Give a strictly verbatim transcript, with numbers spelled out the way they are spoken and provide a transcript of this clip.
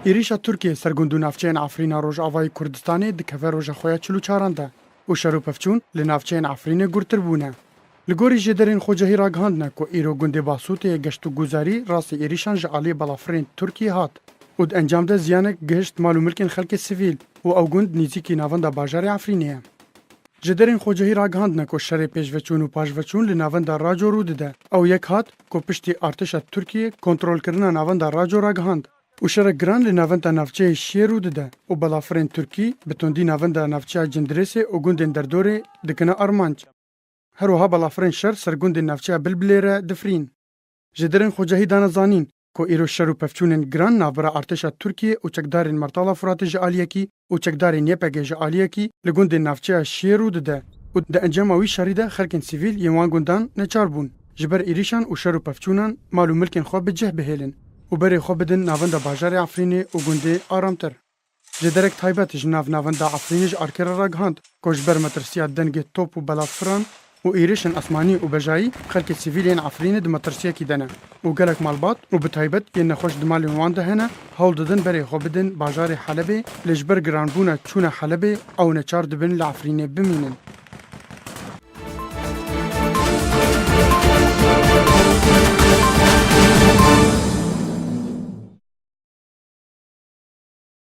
Êrîşa Tirkiyê ser gund û navçeyên Efrîna Rojavayê Kurdistanê dikeve roja xwe ya çil û çaran de û şer û pevçûn li navçeyên Efrînê gurtir bûne. Li gorî jêderên xwecihî ragihandine ku îro gundê Basûtê geşt û guzarî rastî êrîşan ji aliyê balafirên Tirkiyê hat û di encam de ziyanek gihişt mal û milkên xelkê sivîl û ew gund nîzîkî navenda bajarê Efrînê ye. Jêderên xwecihî ragihandine ku şerê pêşveçûn û paşveçûn li navenda Raco rû dide. Ew yek hat ku piştî artêşa Tirkiyê kontrolkirina navenda Raco ragihand û şerek giran li navenda navçeyê Şiyê rû dide û balafirên Tirkî bi tundî navenda navçeya Cindirêsê û gundên derdorê dikine armanc. Her wiha balafirên şer ser gundên navçeya Bilbilê re difirîn. Jêderên xwecihî dane zanîn ku îro şer û pevçûnên giran navbera artêşa Tirkiyê û çekdarên Mertala Furatê ji aliyekî û çekdarên Y P G ji aliyekî li gundên navçeya Şiyê rû dide û di encama wî şerî de xelkên sivîl yên wan gundan neçar bûn ji ber êrîşan û şer û pevçûnan mal û milkên xwe bi cih bihêlin û berê xwe bidin navenda bajarê Efrînê û gundê aramtir. Jêderek taybet ji nav navenda Efrînê ji Arkê re ragihand ku ji ber metirsiya dengê top û belafiran û êrişên esmanî û bejayî xelkê sivîl yên Efrînê di metirsiyekî de ne û gelek malbat û bi taybet yên nexweş di malên wan de hene, hewl didin berê xwe bidin bajarê Helebê, lê ji ber giranbûna çûna Helebê ew neçar dibin li Efrînê bimînin.